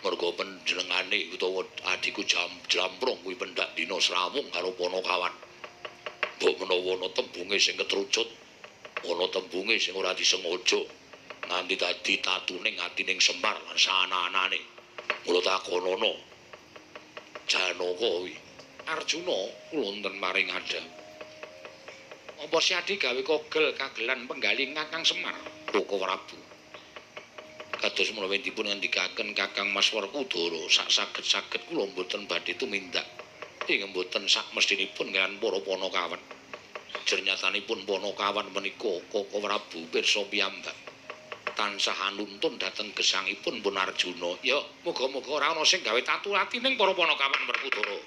B: Merga panjenengane utawa adhiku Jlamprong kuwi pendak dina srawung karo Panakawan. Mbok menawa ana tembunge sing ketrucut, ana tembunge sing ora disengaja.
A: Nganti dadi tatuning atining Semar lan sana-anane. Mula takonono Janaka kuwi. Arjuna kula wonten maring adha. Apa siadi gawe kogel kagelan penggali Kakang Semar? Koko Prabu. Kados menawi dipun ngendikaken Kakang Mas Werkudara, sak saged-saged kula mboten badhe tumindak. Ing mboten sak mestinipun kaliyan para panakawan. Jernyatanipun panakawan menika Koko Prabu pirsa piyambak. Tansah anuntun dhateng gesangipun pun Arjuna. Ya, muga-muga ora ana sing gawe tatu atining para panakawan Werkudara.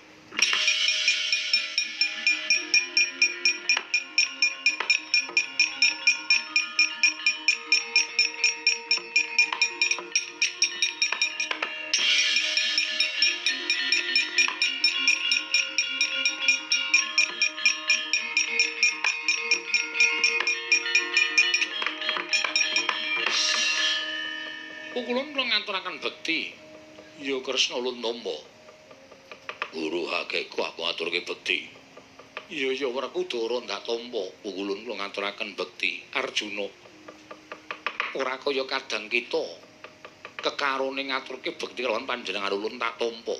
A: Kula ngaturaken bekti. Ya Kresna ulun nampa. Guru hakekku aku ngaturke bekti. Iya ya Werkudara ndak tampa. Ulun kula ngaturaken bekti. Arjuna. Ora kaya kadang kita kekarone ngaturke bekti lawan panjenengan ulun tak tampa.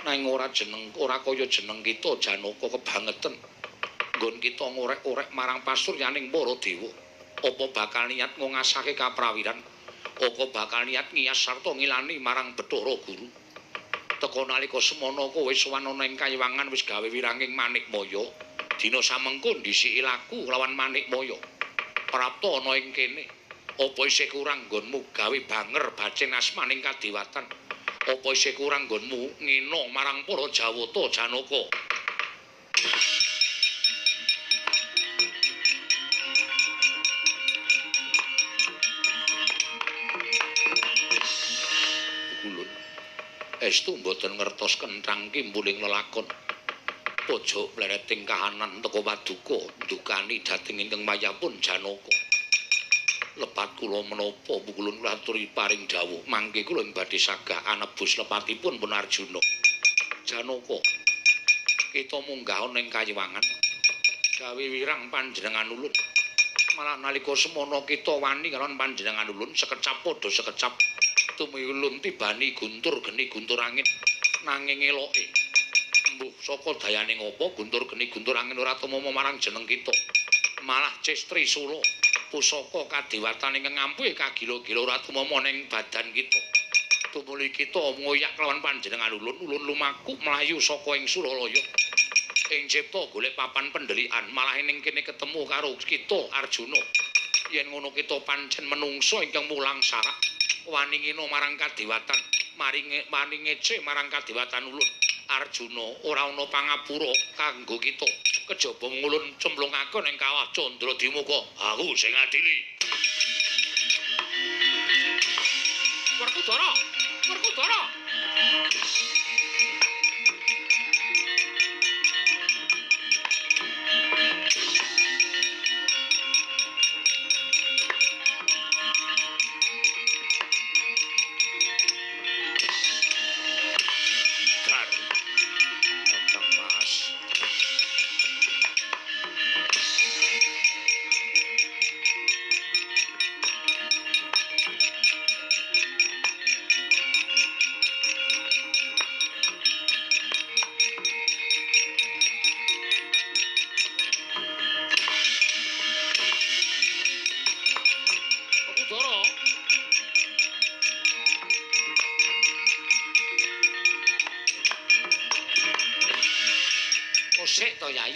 A: Nanging ora jeneng ora kaya jeneng kita Janaka kebangeten. Nggon kita ngorek-orek marang pasuryaning para dewa. Apa bakal niat ngasake kaprawiran? Apa bakal niat ngiyas sarta ngilani marang Bathara Guru? Teka nalika semana kowe sowan ana ing kayiwangan wis gawe wiranging Manikmaya. Dina samengko ndhisiki laku lawan Manikmaya. Prapta ana ing kene. Apa isih kurang nggonmu gawe banger bacin asmaning kadewatan? Apa isih kurang nggonmu ngina marang para Jawata Janaka? Estu mboten ngertos kenthang kimpuling lelakon. Pojok plereting kahanan teka paduka ndukani dhateng ingkang mayapun Janaka. Lepat kula menapa pukulun kula aturi paring dawuh mangke kula ing badhe sagah anebus lepatipun pun Arjuna. Janaka, kita munggah ana ing kayiwangan gawe wirang panjenengan ulun. Malah nalika semana kita wani kalawan panjenengan ulun sekecap padha sekecap. Tumiyulun tibani guntur geni guntur angin nanging eloke mbuh saka dayane ngopo guntur geni guntur angin ora tumama marang jeneng kita malah cestri sula pusaka kadewatan ingkang ngampuhi kagila-gila ora tumama ning badan kita tumuli kita ngoyak kelawan panjenengan ulun ulun lumaku mlayu saka ing Suralaya ing cipta golek papan pendelikan malah ning kene ketemu karo kita Arjuna yen ngono kita pancen menungso ingkang mulang sarak wani ngina marang kadewatan maringe wani ngece marang kadewatan ulun. Arjuna ora ana pangapura kanggo kita kejaba ngulun cemplungake ning kawah Candra Dimuka. Aku sing ngadili. Werkudara, Werkudara.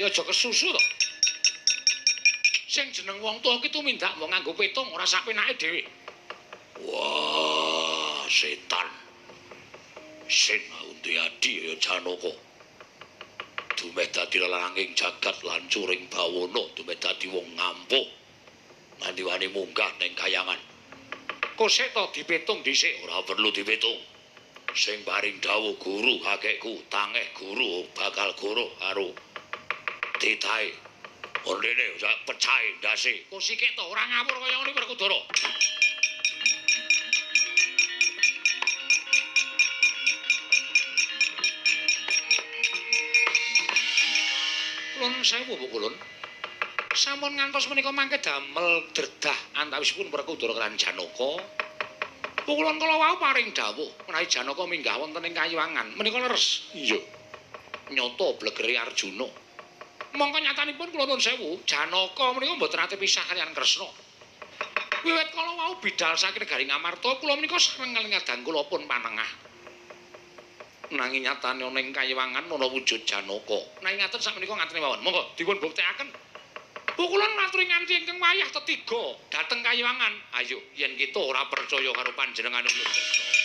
A: Aja kesusu to. Sing jeneng wong tuwa ki tumindak wong nganggo petung ora sak penake dhewe. Wah, setan. Sing undi adi ya Janaka. Dumeh dadi lalanging jagat lan curing bawana, dumeh dadi wong ngampuh. Nganti wani munggah ning kayangan. Kosek to dipetung dhisik, ora perlu dipetung. Sing paring dawuh guru kakekku, tangeh guru bakal guru karo titahe. Ondene sak pecahe ndase. Kok sikik to ora ngawur kaya ngene Werkudara. Kulon sewu Bu Kulon. Sampun ngantos menika mangke damel dredah antawisipun Werkudara lan Janaka. Pukulun kala wau paring dawuh menawi Janaka minggah wonten ing kayiwangan. Menika leres. Iya. Nyata blegere Arjuna. Mongko nyatanipun kula nuwun sewu, Janaka menika mboten ate pisah kaliyan Kresna. Wiwit kala wau bidal saking negari Ngamarta, kula menika sareng kaliyan kadang kula pun panengah. Nanging nyatane ana ing kayiwangan ana wujud Janaka. Nanging ngaten sakmenika ngaten mawon. Monggo dipun buktekaken. Pukulan ngaturi nganti ingkang wayah tetiga dhateng kayiwangan. Ayo yen kita ora percaya karo panjenengane Kresna.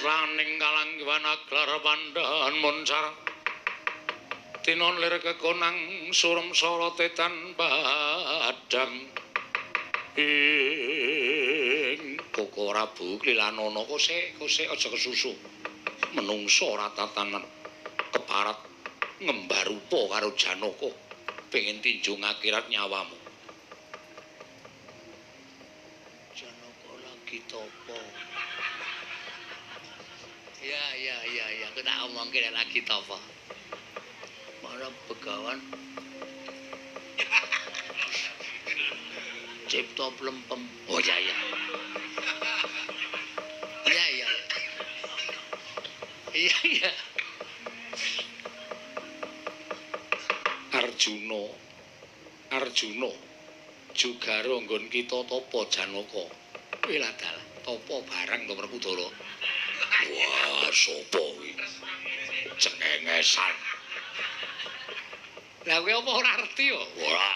A: Laning kalanggiwan aglar pandhan moncar tinon lir kekonang surem sorote tan padang ing Koko Prabu klilanana kosek kosek aja kesusu menungso ora tatanan keparat ngembar rupa karo Janaka pengen tinjung akhirat nyawamu.
B: Janaka lagi topo. Ya, aku tak omongke nek lagi tapa. Para begawan cipta plempem. Oh ya ya. Ya ya. Iya iya.
A: Arjuna. Arjuna jugaro nggon kita tapa Janaka. Wela dalah tapa barang to Werkudara. Wah, sapa kuwi? Cengengesan. Lah kowe apa ora ngerti yo? Ora.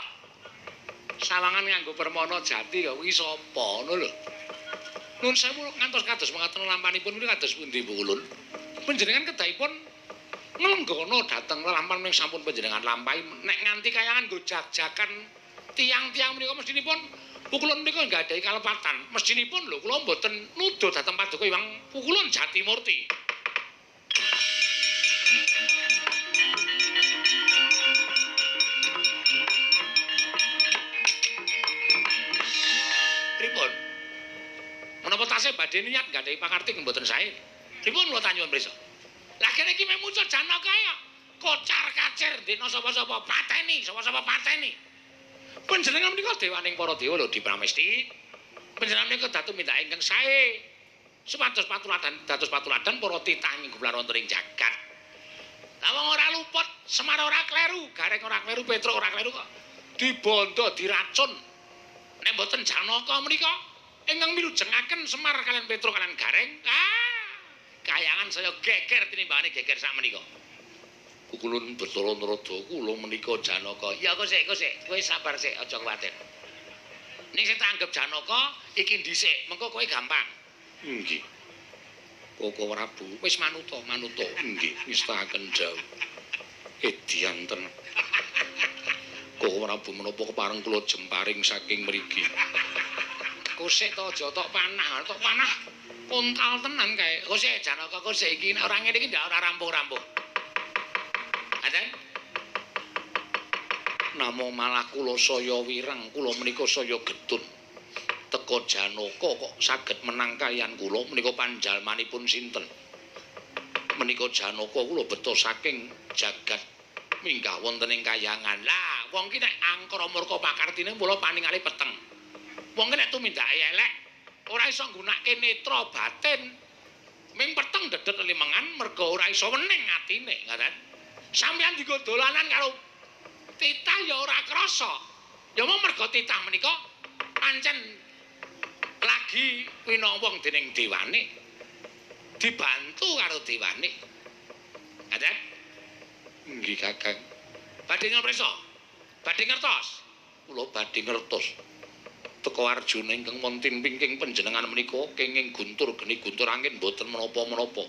A: Sawangan nganggo permana jati kok kuwi sapa ngono lho. Nun sewu ngantos kados mengaten lampanipun kuwi kados pundi Bu Ulun? Panjenengan kedahipun nglenggana dhateng lelampan ning sampun panjenengan lampahi nek nganti kayangan nggo jag-jagan tiang-tiang menika mestinipun Pukulun menika nggadahi kalepatan. Mestinipun lho kula mboten nuduh dhateng Paduka Hyang Pukulun Jatimurti. Pripun? Menapa tasih badhe niat nggadahi pakarti mboten sae? Pripun kula tanyuwun prisa? Lah kene iki meh muncul Janaka ya. Kocar-kacir ndekno sapa-sapa pateni, sapa-sapa pateni. Panjenengan menika dewaning para dewa lho Dipramesti. Panjenengan menika datu mindak ingkang sae. Supados patuladan dados patuladan para titah ing gublar wonten ing jagat. Lah wong ora luput, Semar ora kleru, Gareng ora kleru, Petruk ora kleru kok dibondo diracun. Nek mboten Janaka menika ingkang milujengaken Semar kaliyan Petruk kaliyan Gareng, kayangan saya geger tinimbangane geger sak menika. Pukulun Bathara Narada kula menika Janaka.
B: Ya kok sik, kowe sabar sik, aja kuwatir.
A: Ning sing tak anggap Janaka iki dhisik, mengko kowe gampang. Nggih. Koko Prabu wis manuta, manuta. Nggih, ngestakaken dawuh. Edian tenan. Koko Prabu menapa kepareng kula jemparing saking mriki. Kosek to aja tok panah, tok panah kontal tenan kae.
B: Kosek Janaka kosek iki nek ora ngene iki ndak ora rampung-rampung.
A: Namung malah kula saya wireng, kula menika saya getun. Teka Janaka kok saged menang kaliyan kula menika panjalmanipun sinten? Menika Janaka kula beto saking jagat minggah wonten ing kayangan. Lah, wong ki nek angkara murka pakartine mula paningale peteng. Wong ki nek tumindake elek ora iso nggunakake netra batin. Ming peteng dedet limengan merga ora iso wening atine, ngaten. Sampeyan dienggo dolanan karo titah ya ora krasa. Ya mung merga titah menika pancen lagi winowong dening dewane. Dibantu karo dewane. Ngaten? Nggih, Kakang. Badhe ngresa? Badhe ngertos? Kula badhe ngertos. Teka Arjuna ingkang wonten pingking panjenengan menika kenging guntur geni guntur angin mboten menapa-menapa.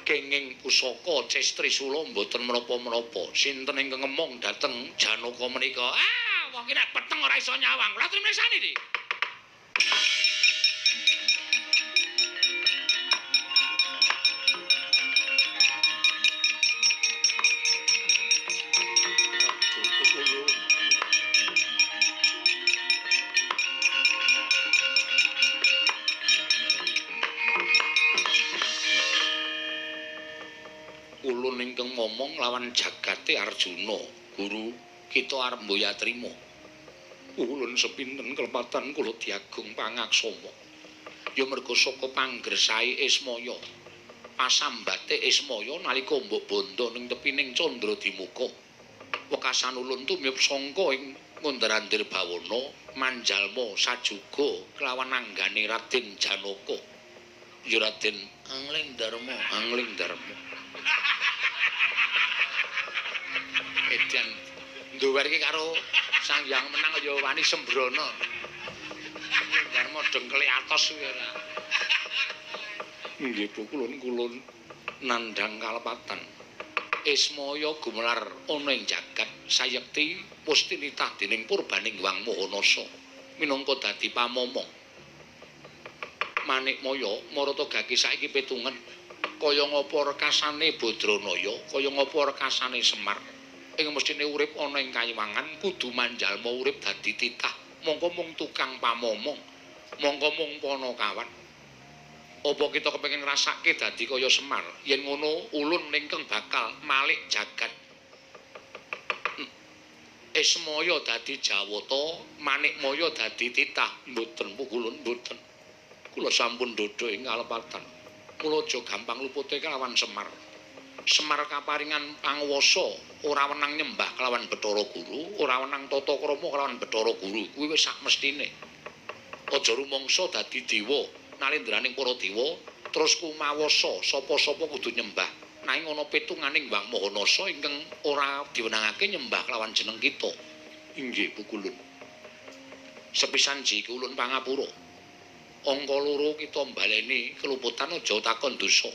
A: Kenging pusaka Cestrisula mboten menapa-menapa. Sinten ingkang ngemong dhateng Janaka menika? Ah, wong ki nek peteng ora iso nyawang. Kula trimresani iki. Ulun ingkang momong lawan jagate Arjuna, guru kita arep mboya trima. Ulun sepinten kelepatan kula diagung pangaksama. Ya merga saka panggersahe Ismaya. Pasambate Ismaya nalika mbok bondo ning tepining Candradimuka. Wekasan ulun tumiyup sangka ing ngundar-andir bawana manjalma sajuga kelawan anggane Raden Janaka. Ya Raden
B: Angling Darma,
A: Angling Darma. Edan nduwer iki karo Sang Hyang Menang ya wani sembrono. Angling Darma dengkele atos kuwi ora. Nggih Bu, kulun-kulun nandhang kalepatan. Ismaya gumelar ana ing jagat sayekti musti nitah dening purbaning Hyang Mahanasa minangka dadi pamomong. Manikmaya marata gaki saiki pitungen kaya ngapa rekasane Badranaya, kaya ngapa rekasane Semar. Ing mestine urip ana ing kayiwangan kudu manjalma urip dadi titah, mongko mung tukang pamomong, mongko mung panakawan. Apa kita kepengin ngrasake dadi kaya Semar? Yen ngono ulun ingkang bakal malik jagat. Ismaya dadi Jawata, Manikmaya dadi titah. Mboten pukulun, mboten. Kula sampun dhodho ing kalepatan. Kula aja gampang lupute kelawan Semar. Semar kaparingan panguwasa ora wenang nyembah kelawan Bathara Guru, ora wenang tata krama kelawan Bathara Guru. Kuwi wis sak mestine. Aja rumangsa dadi dewa, nalendraning para dewa terus kumawasa sapa-sapa kudu nyembah. Nanging ana pitunganing Hyang Mahanasa ingkang ora diwenangake nyembah kelawan jeneng kita. Inggih pukulun. Sepisan jiki ulun pangapura. Angka loro kita mbaleni keluputan aja takon dosa.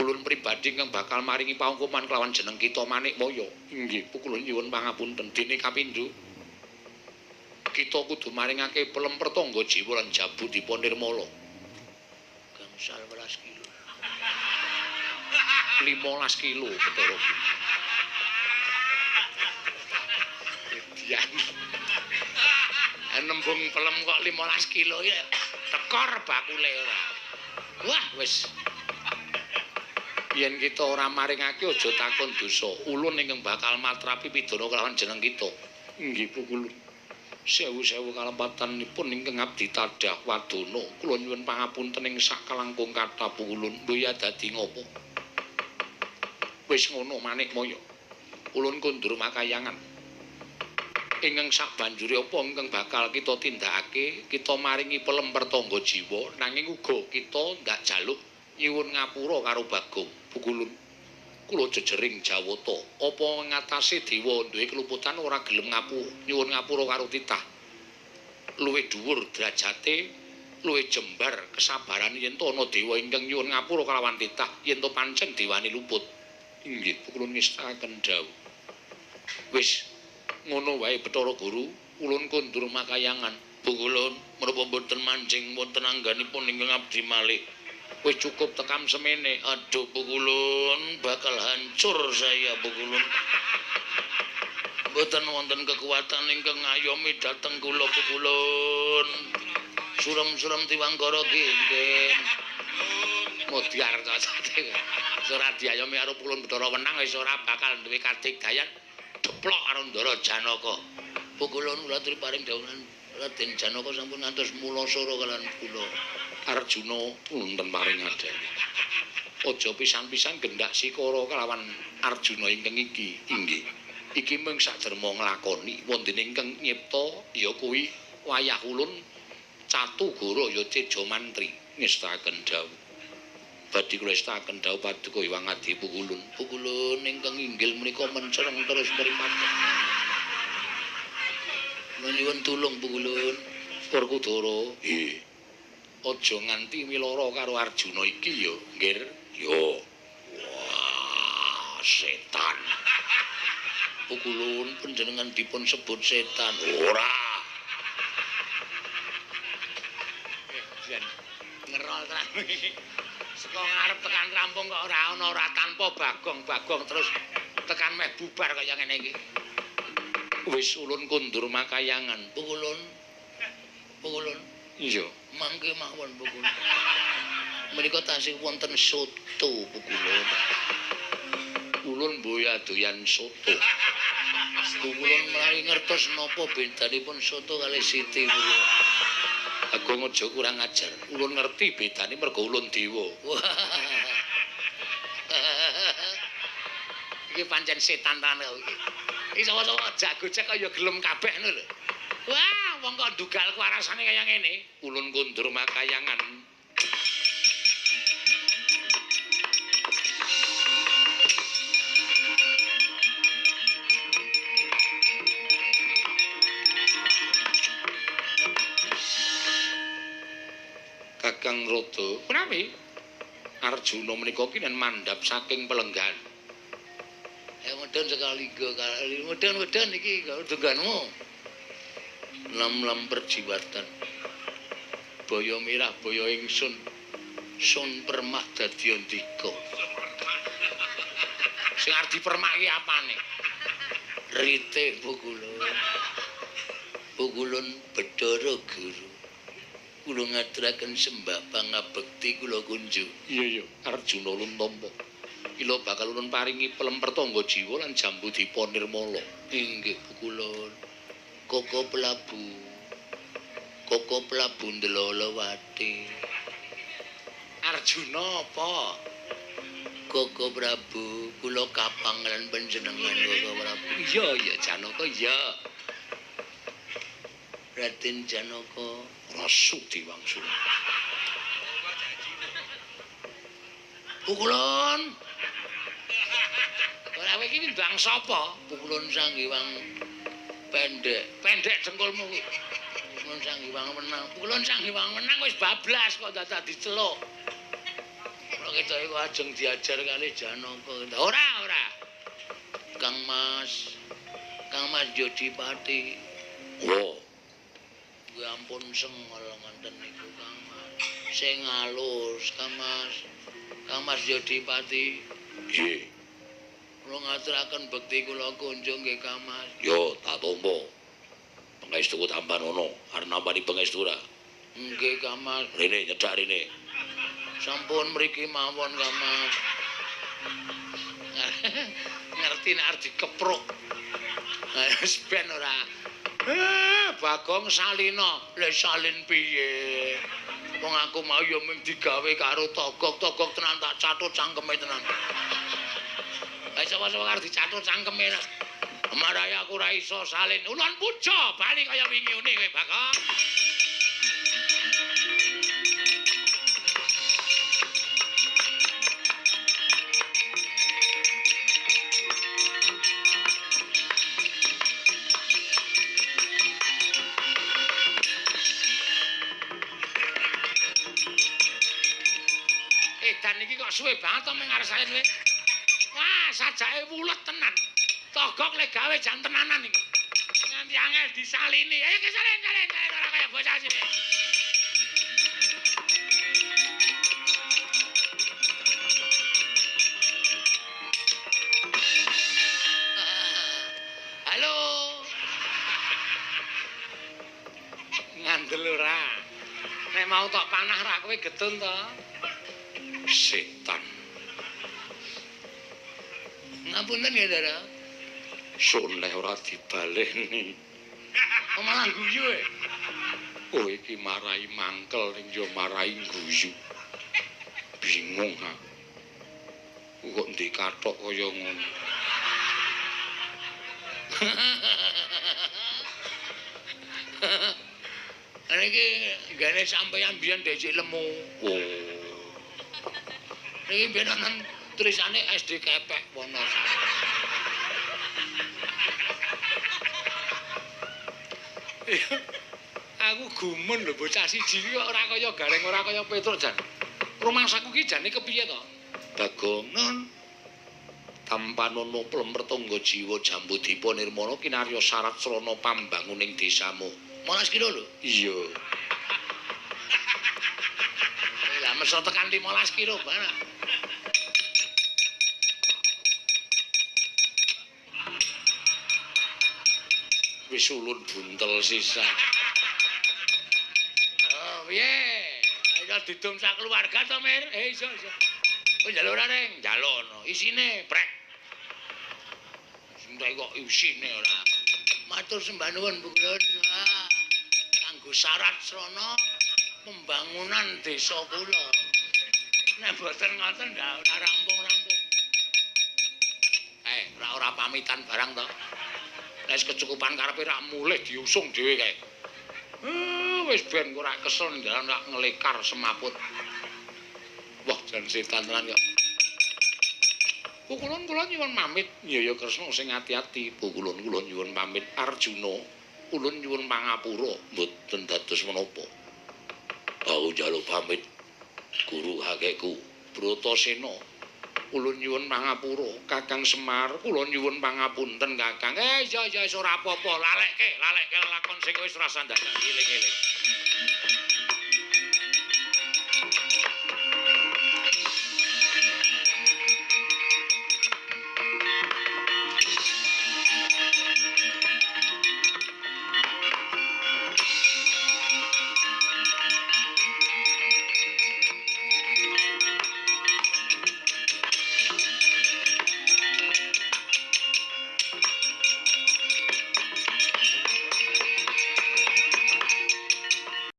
A: Ulun pribadi ingkang bakal maringi paukuman kelawan jeneng kita Manikmaya. Inggih pukulun nyuwun pangapunten. Dene kapindho kita kudu maringake pelem pertangga jiwa lan jabu dipa nirmala.
B: Gangsal welas kilo.
A: 15 kilo Bathara. Edian. Nembung pelem kok 15 kilo ya tekor bakule ora. Wah wis. Yen kita ora maringake aja takon dosa. Ulun ingkang bakal matrapi pidana kelawan jeneng kita. Nggih pukulun. Sewu-sewu kalepatanipun ingkang abdi tadhah wadana. Kula nyuwun pangapunten ing sakalangkung kathah pukulun. Mbuya dadi ngopo? Wis ngono Manikmaya. Ulun kondur makayangan. Ingkang sabanjure apa ingkang bakal kita tindakake, kita maringi pelem pertangga jiwa, nanging uga kita ndak jaluk nyuwun ngapura karo Bagong. Pukulun. Kula jejering Jawata, apa ngatasé dewa duwe keluputan ora gelem nyuwun ngapura karo titah. Luwih dhuwur derajate, luwih jembar kesabaran yen to ana dewa ingkang nyuwun ngapura kalawan titah, yen to pancen dewane luput. Inggih, pukulun ngestakaken dawuh. Wis ngono wae Bathara Guru, ulun kondur makayangan.
B: Pukulun, menapa mboten manjing wonten angganipun ingkang abdi malih?
A: Wis cukup tekam semene.
B: Aduh pukulun, bakal hancur saya pukulun. Mboten wonten kekuatan ingkang ngayomi dhateng kula pukulun. Surem-surem tiwangkara nggih.
A: Modyar cacate. Wis ora diayomi karo Pulun Bathara Wenang wis ora bakal duwe kadigdayan deplok karo Ndara Janaka.
B: Pukulun kula aturi paring dawuhan Raden Janaka sampun ngantos mulasara kalian kula.
A: Arjuna wonten paring adhene. Aja pisan-pisan gendak sikara kalawan Arjuna ingkang iki. Inggih. Iki mung sajerma nglakoni wondene ingkang nyipta ya kuwi wayah ulun Catugara ya Teja Mantri ngestakaken dawuh. Badhe kula estakaken dawuh paduka Hyang Adi Pukulun.
B: Pukulun ingkang inggil menika mencereng terus mripat. Nyuwun tulung Pukulun.
A: Werkudara, nggih. Aja nganti milara karo Arjuna iki ya, Nggir. Yo. Wah, setan.
B: Pukulun panjenengan dipun sebut setan.
A: Ora. Jan ngerol tenan. Saka ngarep tekan rampung kok ora ana ora tanpa bagong-bagong terus tekan meh bubar kaya ngene iki. Wis ulun kondur makayangan.
B: Pukulun. Pukulun.
A: Iya,
B: mangke mawon Pukulun. Menika tasih wonten soto Pukulun.
A: Ulun boya doyan soto.
B: Pukulun menawi ngertos napa bedanipun soto kalih siti Pukulun.
A: Agung aja kurang ajar. Ulun ngerti bedane mergo ulun dewa. Iki pancen setan tenan kok iki. Iki sapa-sapa jago-jago kaya gelem kabeh ngono lho. Wah, wong kok ndugal kuwarasane kaya ngene. Ulun kondur makayangan. Kakang Rada, menawi Arjuna menika kinen mandhap saking pelenggan.
B: Mudhun sekali go kali mudhun-mudhun iki dungganmu. Lam-lam perjiwatan. Boyo mirah boyo ingsun. Sun permah dadi andika.
A: Sing arep dipermak iki apane?
B: Rite Pukulun. Pukulun Bathara Guru. Kula ngaturaken sembah pangabekti kula kunjuk.
A: Iya iya, Arjuna ulun tampa. Kila bakal ulun paringi pelem pertangga jiwa lan jambu dipa nirmala.
B: Inggih Pukulun. Koko Prabu. Koko Prabu Ndlolowati.
A: Arjuna apa?
B: Koko Prabu, kula kapang lan panjenengan Koko Prabu.
A: Iya iya Janaka iya.
B: Raden Janaka
A: Rasuti wangsul.
B: Pukulun.
A: Ora kowe iki ndang sapa?
B: Pukulun Sang Hyang Pendek.
A: Pendek dengkulmu kuwi.
B: Pukulun Sang Hyang Wenang.
A: Pukulun Sang Hyang Wenang wis bablas kok dadak diceluk.
B: Kula ketoke kok ajeng diajar kali Janaka.
A: Ora, ora.
B: Kang Mas. Kang Mas Jodipati.
A: Oh.
B: Nggih ampun sengol ngoten niku Kang Mas. Sing alus Kang Mas. Kang Mas Jodipati.
A: Nggih.
B: Kula ngaturaken bekti kula kunjung nggih Kang Mas.
A: Yo tak tampa. Pangestuku tambanono, arep nampani pangestu ora?
B: Nggih Kang Mas.
A: Rene nyedak rene.
B: Sampun mriki mawon Kang Mas.
A: Ngerti nek arep dikepruk. Wis ben ora. Bagong Salina,
B: le salin piye? Wong aku mau ya mung digawe karo togok, togok tenan tak catut cangkeme tenan.
A: Lah sapa-sapa arep dicatut cangkeme. Marai aku ora iso salin. Ulun puja bali kaya wingi une kowe Bagong. Edan iki kok suwe banget to meng arep kowe. Wah, sajake wulet tenan. Togok le gawe jan tenanan iki. Nganti angel disalini. Ayo kesalin, salin, salin ora kaya bocah sini.
B: Halo.
A: Kandel ora. Nek mau tok panah rak kowe getun to. Setan.
B: Ngapunten ya, Dara.
A: Soleh ora dibaleni.
B: Oh, malah guyu e.
A: Kowe iki marai mangkel ning yo marai guyu. Bingung aku. Kok ndek kathok kaya ngono.
B: Niki gane sampeyan biyen dhisik lemu.
A: Oh.
B: Niki biyen ana tulisane SD Kepek Wonosari.
A: Aku gumun lho bocah siji iki kok ora kaya Gareng, ora kaya Petruk jan. Rumangsaku ki jane kepiye to?
B: Bagongan tampanono plemretangga jiwa Jambudipa Nirmana kinarya syarat srana pambanguning desamu. 15 kilo lho.
A: Iya.
B: Lah mesra tekan 15 kilo barang.
A: Wis ulun buntel sisa.
B: Oh, piye? Ayo didum sak keluarga to, Mir?
A: Iso, iso.
B: Kowe njaluk ora, Reng? Njaluk ono. Isine prek. Entek kok isine ora. Matur sembah nuwun, Bu Kulun. Kanggo syarat srana pembangunan desa kula. Nek mboten ngoten ndak ora rampung-rampung.
A: Ora pamitan barang to. Nek wis kecukupan karepe rak mulih diusung dhewe kae. Wis ben ora kesel ning dalan rak ngelekar semaput. Wah, jan setan tenan kok. Pukulun kula nyuwun pamit. Ya ya Kresna sing ati-ati. Pukulun kula nyuwun pamit Arjuna. Ulun nyuwun pangapura mboten dados menapa.
B: Aku njaluk pamit guru kakekku
A: Bratasena. Ulun nyuwun pangapura Kakang Semar, kula nyuwun pangapunten Kakang. Ya ya wis ora apa-apa, lalekke, lalekke lakon sing wis ora sandakan eling-eling.